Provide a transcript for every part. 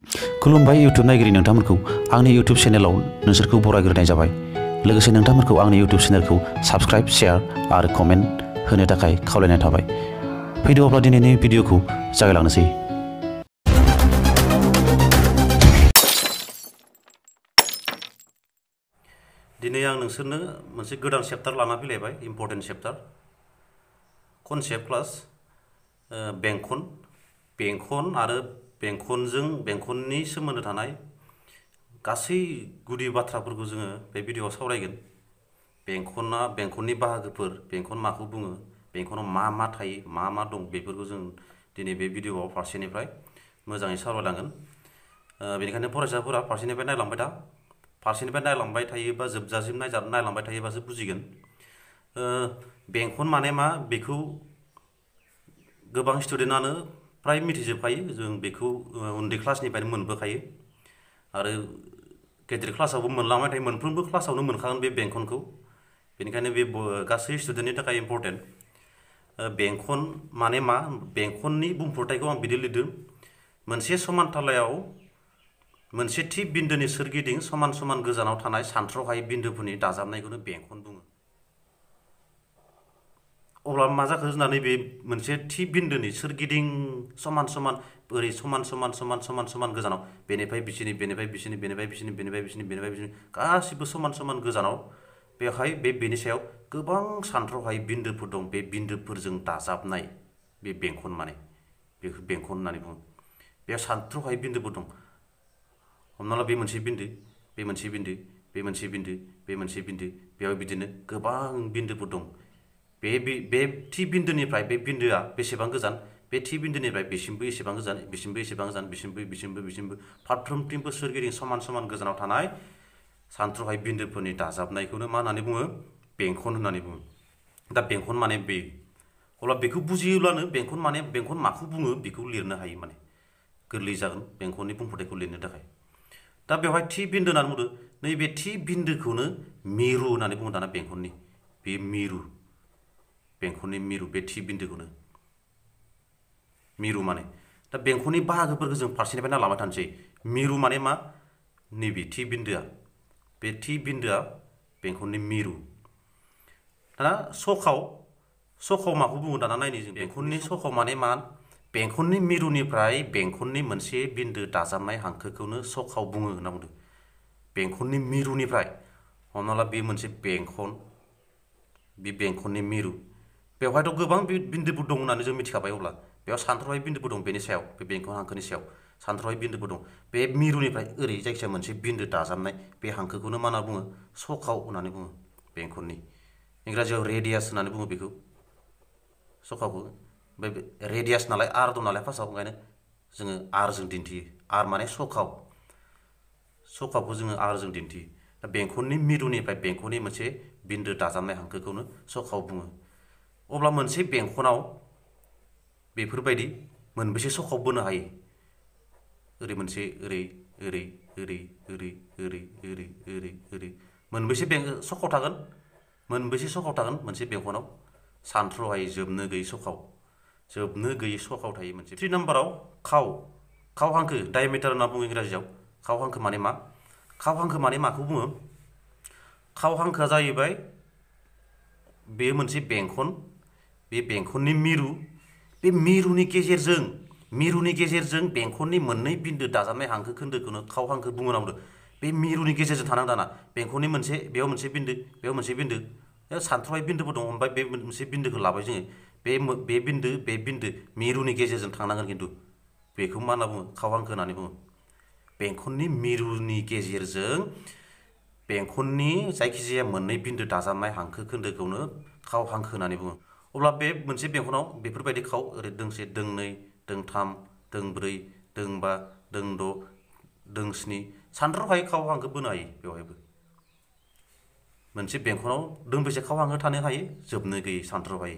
खुलुमबाय इउट्युब नायगिरि नोंथांमोनखौ आंनि इउट्युब चेनेलाव नोंसोरखौ बरायग्रोनाय जाबाय। लोगोसे नोंथांमोनखौ आंनि इउट्युब चेनेलखौ साबस्क्राइब, शेयार आरो कमेन्ट होनो थाखाय खावलायनाय थाबाय। फैदो अब्ला दिनैनि भिडिअखौ जागायलांनोसै। दिनै आं नोंसोरनो मोनसे गोदान चेप्टार लाना फैलायबाय, इम्पर्टेन्ट चेप्टार कनसेप्ट क्लास बेंखन आरो बेंखननि सोमोन्दो थानाय गासै गुदि बाथ्राफोरखौ जोङो बे भिडिअआव सावरायगोन। बेंखननि बाहागोफोर, बेंखन माखौ बुङो, बेंखनाव मा थायो, मा दं, बेफोरखौ जों दिनै बे भिडिअआव फारसेनिफ्राय मोजाङै सावरायलांगोन। बेनिखायनो फरायसाफोरा फारसेनिफ्राय नायलांबाय थायोबा जोबजासिम नायलांबाय थायोबासो बुजिगोन। बेंखन माने मा बेखौ गोबां स्टुडेन्टआनो फ्राय मिथिजोबखायो। जों बेखौ उन्दै क्लासनिफ्रायनो मोनबोखायो आरो गेदेर क्लासावबो मोनलांबाय थायो। मोनफ्रोमबो क्लासावनो मोनखागोन बे बेंखनखौ। बेनिखायनो बे गासै स्टुडेन्टनि थाखाय इम्पर्टेन्ट। बेंखन माने मा, बेंखननि बुंफोरथायखौ आं बिदि लिरदों। मोनसे समान्थालायाव मोनसे थि बिन्दोनि सोरगिदिं समान समान गोजानाव थानाय सानथ्र'हायै बिन्दोफोरनि दाजाबनायखौनो बेंखन बुङो। अब्ला मा जाखो जोंना नैबे मोनसे थि बिन्दोनि सोरगिदिं समान समान गोजानाव, बेनिफ्राय बिसिनि गासिबो समान समान गोजानाव, बेवहाय बेनि सायाव गोबां सानथ्र'हायै बिन्दोफोर दं। बे बिन्दोफोरजों दाजाबनाय बे बेंखन माने बेखौ बेंखन होननानै बुङो। बेयाव सानथ्र'हायै बिन्दोफोर दं। हमना ला बे मोनसे बिन्दो, बे मोनसे बिन्दो, बे मोनसे बिन्दो, बे मोनसे बिन्दो, बेयाव बिदिनो गोबां बिन्दोफोर दं। बे थि बिन्दोनिफ्राय बे बिन्दोआ बेसेबां गोजान, बे थि बिन्दोनिफ्राय बेसिमबो एसेबां गोजान, बेसिमबो फारफ्रोमथिंबो सोरगिदिं समान समान गोजानाव थानाय सानथ्र'हायै बिन्दोफोरनि दाजाबनायखौनो मा होननानै बुङो, बेंखन होननानै बुङो। दा बेंखन माने बे, अब्ला बेखौ बुजियोब्लानो बेंखन माखौ बुङो बेखौ लिरनो हायो, माने गोरलै जागोन बेंखननि बुंफोरथायखौ लिरनो थाखाय। दा बेवहाय थि बिन्दो होननानै बुंदों। नैबे थि बिन्दोखौनो मिरु होननानै बुङो दाना बेंखननि। बे मिरु, बेंखननि मिरु, बे थि बिन्दोखौनो मिरु माने। दा बेंखननि बाहागोफोरखौ जों फारसेनिफ्राय नायलांबाय थानोसै। मिरु माने मा, नैबे थि बिन्दोआ, बे थि बिन्दोआ बेंखननि मिरु। दाना सखाव माखौ बुङो दाना नायनि जों। बेंखननि सखाव माने मा, बेंखननि मिरुनिफ्राय बेंखननि मोनसे बिन्दो दाजाबनाय हांखोखौनो सखाव बुङो होनना बुंदों। बेंखननि मिरुनिफ्राय, हमना ला बे मोनसे बेंखन, बे बेंखननि मिरु, बेवहायथ' गोबां बिन्दोफोर दं होननानै जों मिथिखाबाय। अब्ला बेयाव सानथ्र'हायै बिन्दोफोर दं। बेनि सायाव, बे बेंखन हांखोनि सायाव सानथ्र'हायै बिन्दोफोर दं। बे मिरुनिफ्राय ओरै जायखिजाया मोनसे बिन्दो दाजाबनाय बे हांखोखौनो मा होनना बुङो, सखाव होननानै बुङो बेंखननि। इंराजियाव रेडियास होननानै बुङो बेखौ, सखावखौ। ओमफ्राय रेडियास नालाय आर दं नालाय फार्स्टआव, ओंखायनो जोङो आरजों दिन्थियो। आर माने सखावखौ जोङो आरजों दिन्थियो। दा बेंखननि मिरुनिफ्राय बेंखननि मोनसे बिन्दो दाजाबनाय हांखोखौनो सखाव बुङो। अब्ला मोनसे बेंखनाव बेफोरबायदि मोनबेसे सखाव बोनो हायो? ओरै मोनसे, ओरै मोनबेसे सखाव थागोन? मोनबेसे सखाव थागोन मोनसे बेंखनाव? सानथ्र'हायै, जोबनो गैयै सखाव थायो मोनसे। 3 नाम्बाराव खाव हांखो, डायमिटार होनना बुङो इंराजियाव। खाव हांखो माने मा? खाव हांखो माने माखौ बुङो? खाव हांखोआ जाहैबाय बे मोनसे बेंखन, बे बेंखननि मिरु, बे मिरुनि गेजेरजों बेंखननि मोननै बिन्दो दाजाबनाय हांखो खोन्दोखौनो खाव हांखो बुङो होनना बुंदों। बे मिरुनि गेजेरजों थानांगौ दाना। बेंखननि बेयाव मोनसे बिन्दो, बेयाव मोनसे बिन्दो, सानथ्र'हायै बिन्दोफोर दं। ओमफ्राय बे मोनसे बिन्दोखौ लाबाय जोङो। बे बिन्दो मिरुनि गेजेरजों थांनांगोन। खिन्थु बेखौ मा होनना बुङो? खाव हांखो होननानै बुङो। बेंखननि मिरुनि गेजेरजों बेंखननि जायखिजाया मोननै बिन्दो दाजाबनाय हांखो खोन्दोखौनो खाव हांखो होननानै बुङो। अब्ला बे मोनसे बेंखनाव बेफोरबायदि खाव, ओरै दोंसे, दोंनै, दोंथाम, दोंब्रै, दोंबा, दोंद', दोंस्नि, सानथ्र'हायै खाव हांखो बोनो हायो। बेवहायबो मोनसे बेंखनाव दोंबेसे खाव हांखो थानो हायो? जोबनो गैयै, सानथ्र'हायै।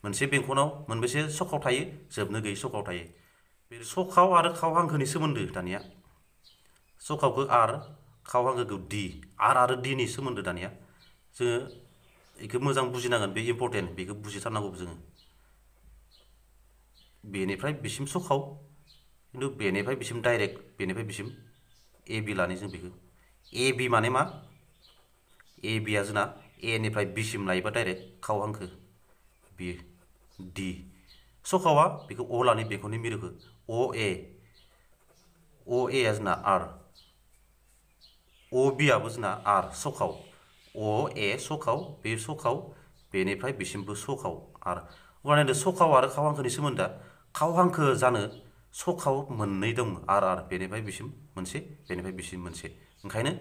मोनसे बेंखनाव मोनबेसे सखाव थायो? जोबनो गैयै सखाव थायो। बे सखाव आरो खाव हांखोनि सोमोन्दो दानिया। सखावखौ आर, खाव हांखोखौ डि। आर आरो डिनि सोमोन्दो दानिया जोङो बेखौ मोजां बुजिनांगोन। बे इम्पर्टेन्ट, बेखौ बुजिथारनांगौ जोङो। बेनिफ्राय बिसिम सखाव, खिन्थु बेनिफ्राय बिसिम डाइरेक्ट बेनिफ्राय बिसिम ए बि लानि जों बेखौ ए बि माने मा ए बिया जोंना ए निफ्राय बिसिम लायोबा डाइरेक्ट खाव हांखो बि डि सखावा बेखौ अ लानि बेंखननि मिरुखौ अ ए आ जोंना आर अ बि आबो जोंना आर सखाव अ ए सखाव बे सखाव बेनिफ्राय बिसिमबो सखाव आर अब्ला सखाव आरो खाव हांखोनि सोमोन्दोआ खाव हांखो जानो सखाव मोननै दं आर बेनिफ्राय बिसिम मोनसे बेनिफ्राय बिसिम मोनसे ओंखायनो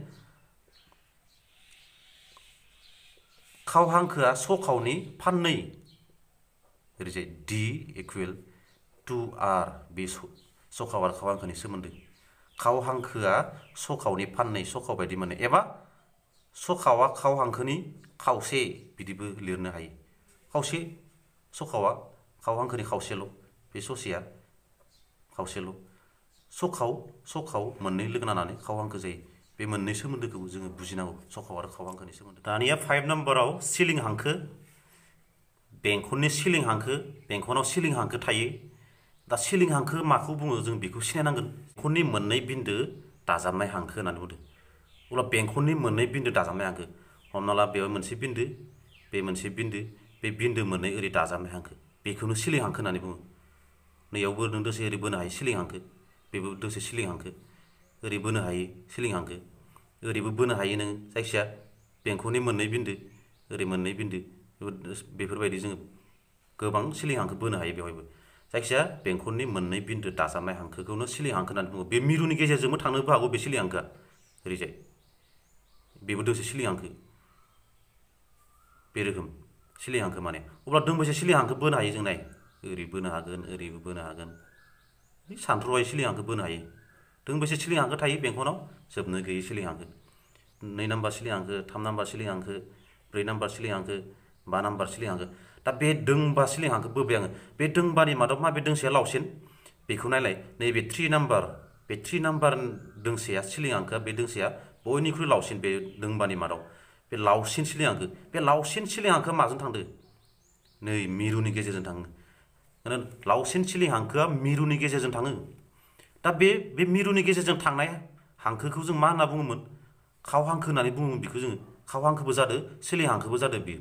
खाव हांखोआ सखावनि फाननै ओरैजाय डि इकुवेल टु आर बे सखाव आरो खाव हांखोनि सोमोन्दो खाव हांखोआ सखावनि फाननै सखाव बायदि मोनो एबा सखावा खाव हांखोनि खावसे बिदिबो लिरनो हायो खावसे सखावा खाव हांखोनि खावसेल' बे ससेया खावसेल' सखाव मोननै लोगो नांनानै खाव हांखो जायो बे मोननै सोमोन्दोखौ जोङो बुजिनांगौ सखाव आरो खाव हांखोनि सोमोन्दो दानिया 5 नाम्बाराव सिलिं हांखो बेंखननि सिलिं हांखो बेंखनाव सिलिं हांखो थायो दा सिलिं हांखो माखौ बुङो जों बेखौ सिनायनांगोन बेंखननि मोननै बिन्दो दाजाबनाय हांखो होननानै बुंदों अब्ला बेंखननि मोननै बिन्दो दाजाबनाय हांखो हमना ला बेयाव मोनसे बिन्दो बे मोनसे बिन्दो बे बिन्दो मोननै ओरै दाजाबनाय हांखो बेखौनो सिलिं हांखो होननानै बुङो नैयावबो नों दसे ओरै बोनो हायो सिलिं हांखो बेबो दसे सिलिं हांखो ओरै बोनो हायो सिलिं हांखो ओरैबो बोनो हायो नों जायखिया बेंखननि मोननै बिन्दो ओरै मोननै बिन्दो बेफोरबायदि जोङो गोबां सिलिं हांखो बोनो हायो बेवहायबो जायखिया बेंखननि मोननै बिन्दो दाजाबनाय हांखोखौनो सिलिं हांखो होननानै बुङो बे मिरुनि गेजेरजोंबो थांनोबो हागौ बे सिलिं हांखोआ ओरैजाय बेबो दोंसे सिलिं हांखो बे रोखोम सिलिं हांखो माने अब्ला दोंबेसे सिलिं हांखो बोनो हायो जों नाय ओरै बोनो हागोन ओरैबो बोनो हागोन सानथ्र'हायै सिलिं हांखो बोनो हायो दोंबेसे सिलिं हांखो थायो बेंखनाव जोबनो गैयै सिलिं हांखो 2 नाम्बार सिलिं हांखो 3 नाम्बार सिलिं हांखो 4 नाम्बार सिलिं हांखो 5 नाम्बार सिलिं हांखो दा बे दोंबा सिलिं हांखो बोबाय आङो बे दोंबानि मादाव माबे दोंसेया लावसिन बेखौ नायलाय नैबे 3 नाम्बार बे 3 नाम्बार दोंसेया सिलिं हांखोआ बे दोंसेया बयनिख्रुइ लावसिन बे दोंबानि मादाव बे लावसिन सिलिं हांखो बे लावसिन सिलिं हांखोआ माजों थांदो नै मिरुनि गेजेरजों थाङो लावसिन सिलिं हांखोआ मिरुनि गेजेरजों थाङो दा बे मिरुनि गेजेरजों थांनाय हांखोखौ जों मा होनना बुङोमोन खाव हांखो होननानै बुङोमोन बेखौ जोङो खाव हांखोबो जादों सिलिं हांखोबो जादों बेयो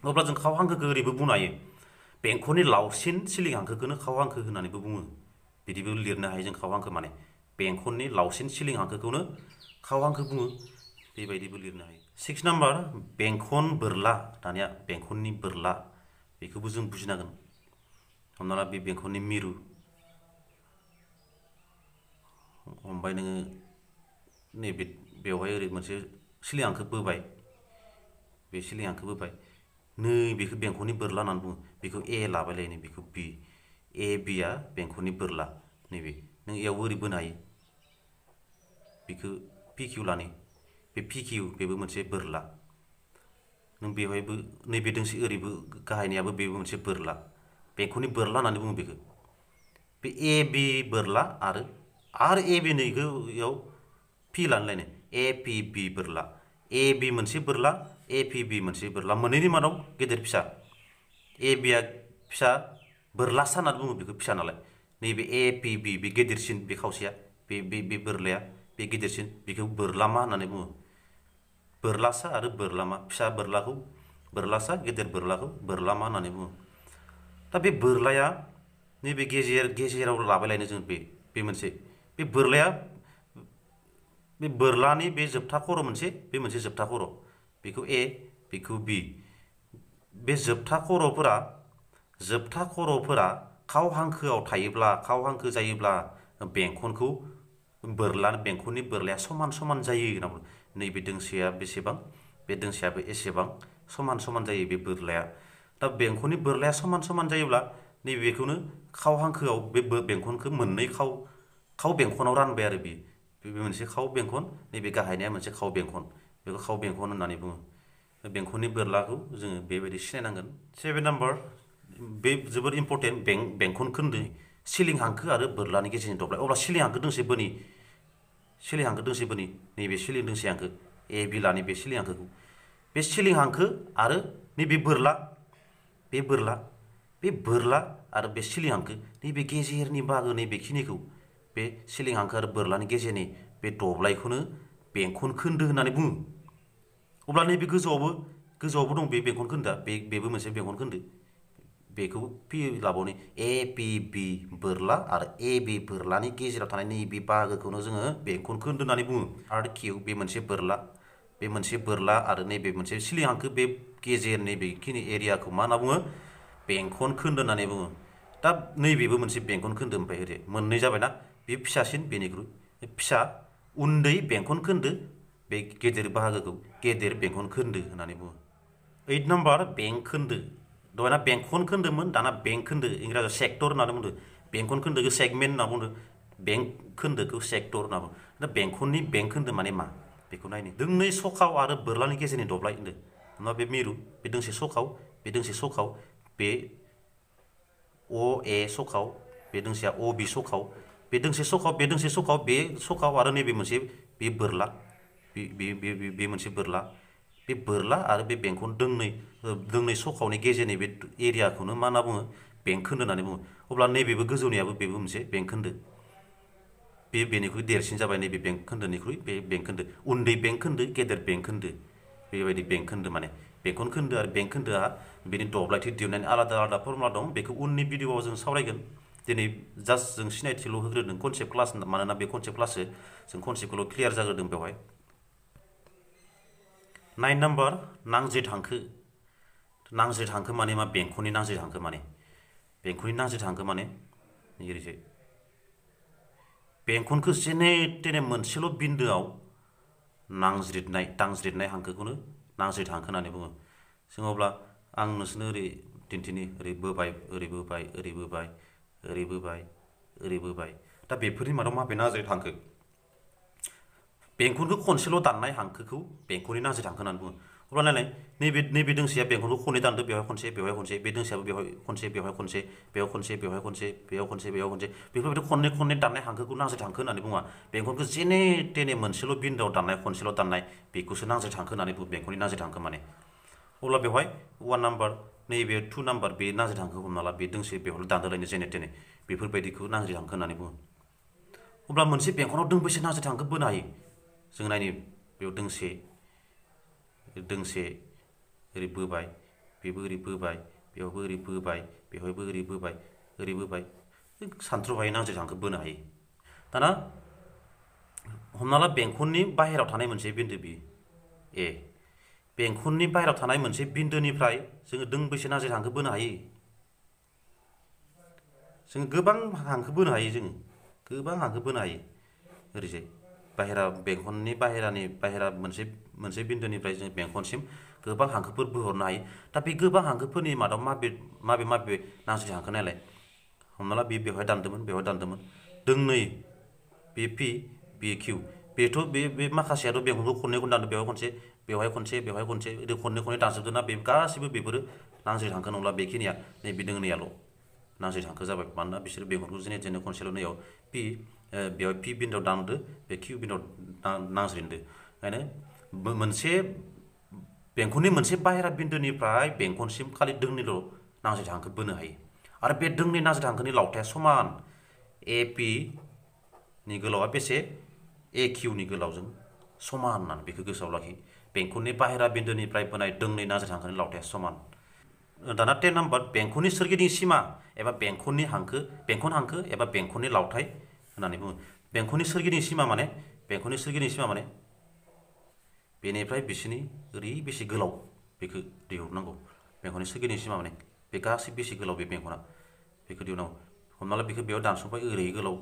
अब्ला जों खाव हांखोखौ ओरैबो बुंनो हायो बेंखननि लावसिन सिलिं हांखोखौनो खाव हांखो होननानैबो बुङो बिदिबो लिरनो हायो जों खाव हांखो माने बेंखननि लावसिन सिलिं हांखोखौनो खाव हांखो बुङो बेबायदिबो लिरनो हायो 6 नाम्बार बेंखन बोरला दानिया बेंखननि बोरला बेखौबो जों बुजिनांगोन हमना ला बे बेंखननि मिरु हमबाय नोङो नैबे बेवहाय ओरै मोनसे सिलिं हांखो बोबाय बे सिलिं हांखो बोबाय नै बेखौ बेंखननि बोरला होननानै बुङो बेखौ ए लाबायलायनो बेखौ बि ए बिया बेंखननि बोरला नैबे नों एयावबो ओरै बोनो हायो बेखौ पि किउ लानि बे पि किउ बेबो मोनसे बोरला नों बेवहायबो नैबे दोंसे ओरैबो गाहायनियाबो बेबो मोनसे बोरला बेंखननि बोरला होननानै बुङो बेखौ बे ए बि बोरला आरो ए बि नैखौ इयाव पि लानोलायनो ए पि बि बोरला ए बि मोनसे बोरला ए पि बि मोनसे बोरला मोननैनि मादाव गेदेर फिसा ए बिया फिसा बोरलासा होननानै बुङो बेखौ फिसा नालाय नैबे ए पि बि बे गेदेरसिन बे खावसेया बे बोरलाया बे गेदेरसिन बेखौ बोरलामा होननानै बुङो बोरलासा आरो बोरलामा फिसा बोरलाखौ बोरलासा गेदेर बोरलाखौ बोरलामा होननानै बुङो दा बे बोरलाया नैबे गेजेराव लाबायलायनो जों बे मोनसे बे बोरलाया बे बोरलानि बे जोबथा खर' मोनसे बे मोनसे जोबथा खर' बेखौ ए बेखौ बि बे जोबथा खर'फोरा खाव हांखोआव थायोब्ला खाव हांखो जायोब्ला बेंखनखौ बेंखननि बोरलाया समान समान जायो होनना बुङो नैबे दोंसेया बेसेबां बे दोंसेयाबो एसेबां समान समान जायो बे बोरलाया दा बेंखननि बोरलाया समान समान जायोब्ला नैबेखौनो खाव हांखोआव बे बेंखनखौ मोननै खाव बेंखनाव रानबाय आरो बेयो बे मोनसे खाव बेंखन नैबे गाहायनिया मोनसे खाव बेंखन बेखौ खाव बेंखन होननानै बुङो बेंखननि बोरलाखौ जोङो बेबायदि सिनायनांगोन 7 नाम्बार बे जोबोद इम्पर्टेन्ट बेंखन खोन्दो सिलिं हांखो आरो बोरलानि गेजेरजों दब्लाय अब्ला सिलिं हांखो दोंसे बोनि नैबे सिलिं दोंसे हांखो ए बि लानि बे सिलिं हांखोखौ बे सिलिं हांखो आरो नैबे बोरला आरो बे सिलिं हांखो नैबे गेजेरनि बाहागो नैबेखिनिखौ बे सिलिं हांखो आरो बोरलानि गेजेरनि बे दब्लायखौनो बेंखन खोन्दो होननानै बुङो। अब्ला नैबे गोजौआवबो दं बे बेंखन खोन्दोआ, बेबो मोनसे बेंखन खोन्दो। बेखौ पि लाबावनि ए पि बि बोरला आरो ए बि बोरलानि गेजेराव थानाय नैबे बाहागोखौनो जोङो बेंखन खोन्दो होननानै बुङो। आरो किउ बे मोनसे बोरला आरो नैबे मोनसे सिलिं हांखो बे गेजेर नैबेखिनि एरियाखौ मा होनना बुङो? बेंखन खोन्दो होननानै बुङो। दा नैबेबो मोनसे बेंखन खोन्दो, ओमफ्राय ओरै मोननै जाबायना, बे फिसासिन बेनिख्रुइ फिसा उन्दै बेंखन खोन्दो, बे गेदेर बाहागोखौ गेदेर बेंखन खोन्दो होननानै बुङो। 8 नाम्बार बेंक खोन्दो। दहायना बेंखन खोन्दोमोन, दाना बेंक खोन्दो, इंराजियाव सेक्टर होननानै बुंदों। बेंखन खोन्दोखौ सेगमेन्ट होनना बुंदों, बेंक खोन्दोखौ सेक्टर होनना बुङो। दा बेंखननि बेंक खोन्दो माने मा बेखौ नायनो। दोंनै सखाव आरो बोरलानि गेजेरनि दब्लाय होनदों। नङा बे मिरु, बे दोंसे सखाव, बे दोंसे सखाव, बे अ ए सखाव, बे दोंसेया अ बि सखाव, बे दोंसे सखाव, बे दोंसे सखाव, बे सखाव आरो नैबे मोनसे बे बोरला, बे मोनसे बोरला, बे बोरला आरो बे बेंखन दोंनै सखावनि गेजेरनि बे एरियाखौनो मा होनना बुङो? बेंक खोन्दो होननानै बुङो। अब्ला नैबेबो गोजौनियाबो बेबो मोनसे बेंक खोन्दो। बे बेनिख्रुइ देरसिन जाबाय नैबे बेंक खोन्दोनिख्रुइ बे बेंक खोन्दो। उन्दै बेंक खोन्दो, गेदेर बेंक खोन्दो, बेबायदि बेंक खोन्दो माने। बेंखन खोन्दो आरो बेंक खोन्दोआ बेनि दब्लायथि दिहुननायनि आलादा आलादा फर्मुला दं। बेखौ उननि भिडिअआव जों सावरायगोन। दिनै जास्ट जों सिनायथिल' होग्रोदों, कनसेप्ट क्लास, मानोना बे कनसेप्ट क्लाससो, जों कनसेप्टखौल' क्लियार जाग्रोदों बेवहाय। 9 नाम्बार नांज्रिद हांखो। नांज्रिद हांखो माने मा? बेंखननि नांज्रिद हांखो माने। बेंखननि नांज्रिद हांखो माने ओरैजाय बेंखनखौ जेने तेने मोनसेल' बिन्दोआव दांज्रिदनाय हांखोखौनो नांज्रिद हांखो होननानै बुङो। जों अब्ला आं नोंसोरनो ओरै दिन्थिनि, ओरै बोबाय, ओरै बोबाय, ओरै बोबाय, ओरै बोबाय, ओरै बोबाय। दा बेफोरनि मादाव माबे नांज्रिद हांखो? बेंखनखौ खनसेल' दाननाय हांखोखौ बेंखननि नांज्रिद हांखो होननानै बुङो। अब्ला नायलाय, नैबे दोंसेया बेंखनखौ खननै दानदो, बेवहाय खनसे, बेवहाय खनसे, बे दोंसेयाबो बेवहाय खनसे, बेवहाय खनसे, बेयाव खनसे, बेवहाय खनसे, बेयाव खनसे, बेयाव खनसे, बेफोरबायदि खननै दाननाय हांखोखौ नांज्रिद हांखो होननानै बुङा। बेंखनखौ जेने तेने मोनसेल' बिन्दोआव दाननाय, खनसेल' दाननाय, बेखौसो नांज्रिद हांखो होननानै बुङो, बेंखननि नांज्रिद हांखो माने। अब्ला बेवहाय 1 नाम्बार, नैबे 2 नाम्बार, बे नांज्रिद हांखोखौ हमना ला, बे दोंसे बेवहाय दानदोलायनो जेने तेने, बेफोरबायदिखौ नांज्रिद हांखो होननानै बुङो। अब्ला मोनसे बेंखनाव दोंबेसे नांज्रिद हांखो बोनो हायो? जों नायनि, बेयाव दोंसे ओरै बोबाय, बेबो ओरै बोबाय, बेयावबो ओरै बोबाय, बेवहायबो ओरै बोबाय, सानथ्र'हायै नांज्रिद हांखो बोनो हायो। दाना हमना ला बेंखननि बाहेरायाव थानाय मोनसे बिन्दो बि ए, बेंखननि बाहेरायाव थानाय मोनसे बिन्दोनिफ्राय जोङो दोंबेसे नांज्रिद हांखो बोनो हायो? जोङो गोबां हांखो बोनो हायो, ओरैजाय बेंखननि बाहेरा मोनसे बिन्दोनिफ्राय जों बेंखनसिम गोबां हांखोफोर बोहरनो हायो। दा बे गोबां हांखोफोरनि मादाव माबे नांज्रिद हांखो नायलाय। हमना ला बेवहाय दानदोंमोन, दोंनै बे पि, बे किउ, बेथ' बे माखासेयाथ' बेंखनखौ खननै दानदों, बेवहाय खनसे, बेवहाय खनसे, बेवहाय खनसे, ओरै खननै दानजोबदों ना, बे गासिबो बेफोरो नांज्रिद हांखो नंला। बेखिनिया नैबे दोंनैयाल' नांज्रिद हांखो जाबाय, मानोना बिसोर बेंखनखौ जेने तेने खनसेल' नैयाव बेवहाय पि बिन्दोआव दानदो, बे किउ बिन्दोआव नांज्रिदो। ओंखायनो बेंखननि मोनसे बाहेरा बिन्दोनिफ्राय बेंखनसिम खालि दोंनैल' नांज्रिद हांखो बोनो हायो। आरो बे दोंनै नांज्रिद हांखोनि लावथाया समान। ए पि नि गोलावा बेसे? ए किउ नि गोलावजों समान होननानै बेखौ गोसोआव लाखि। बेंखननि बाहेरा बिन्दोनिफ्राय बोनाय दोंनै नांज्रिद हांखोनि लावथाया समान। दाना 10 नाम्बार बेंखननि सोरगिदिं सिमा एबा बेंखन हांखो एबा बेंखननि लावथाय होननानै बुङो। बेंखननि सोरगिदिं सिमा माने बेनिफ्राय बिसिनि ओरै बेसे गोलाव बेखौ दिहुननांगौ। बेंखननि सोरगिदिं सिमा माने बे गासै बेसे गोलाव बे बेंखना, बेखौ दिहुननांगौ। हमना ला बेखौ बेयाव दानस'बाय, ओरै गोलाव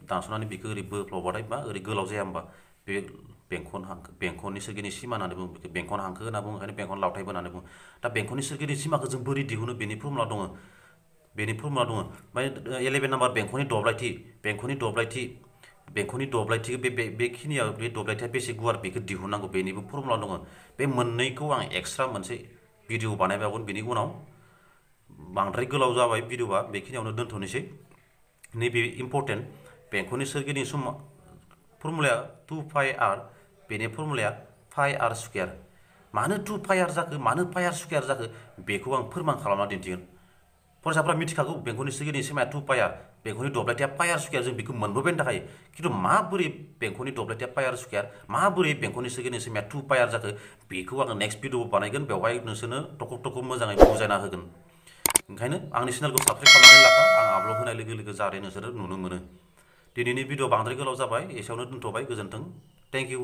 दानस'नानै बेखौ ओरै बोफ्लावबाथाय मा ओरै गोलाव जाया होमबा? बे बेंखननि सोरगिदिं सिमा होननानै बुङो, बेखौ बेंखन हांखो होनना बुङो, ओंखायनो बेंखन लावथायबो होननानै बुङो। दा बेंखननि सोरगिदिं सिमाखौ जों बोरै दिहुनो? बेनि फर्मुला दङ। ओमफ्राय 11 नाम्बार बेंखननि दब्लायथि बेखिनियाव बे दब्लायथिया बेसे गुवार बेखौ दिहुननांगौ, बेनिबो फर्मुला दङ। बे मोननैखौ आं एक्सट्रा मोनसे भिडिअ बानायबावगोन। बेनि उनाव बांद्राय गोलाव जाबाय भिडिअआ, बेखिनियावनो दोनथ'नोसै। नैबे इम्परटेन्ट, बेंखननि सोरगिदिं फर्मुलाया 2πr, बेनि फर्मुलाया πr स्कुवेर। मानो 2πr जाखो, मानो πr स्कुवेर जाखो, बेखौ आं फोरमान खालामना दिन्थिगोन। फरायसाफ्रा मिथिखागौ बेंखननि सिगिनि सेमाया 2 पायार बेंखननि दब्लायथिया पायार स्कुयार जों बेखौ मोनबोबायनो थाखाय खिन्थु माबोरै बेंखननि दब्लायथिया पायार स्कुयार माबोरै बेंखननि सिगिनि सेमाया 2 पायार जाखो बेखौ आङो नेक्स्ट भिडिअ बानायगोन बेवहाय नोंसोरनो टक मोजाङै बुजायना होगोन ओंखायनो आंनि चेनेलखौ साबस्क्राइब खालामनानै लाखा आं आपल'ड होनाय लोगो लोगो जाहाथे नोंसोरो नुनो मोनो दिनैनि भिडिअ बांद्राय गोलाव जाबाय एसेयावनो दोनथ'बाय गोजोन्थों थेंक इउ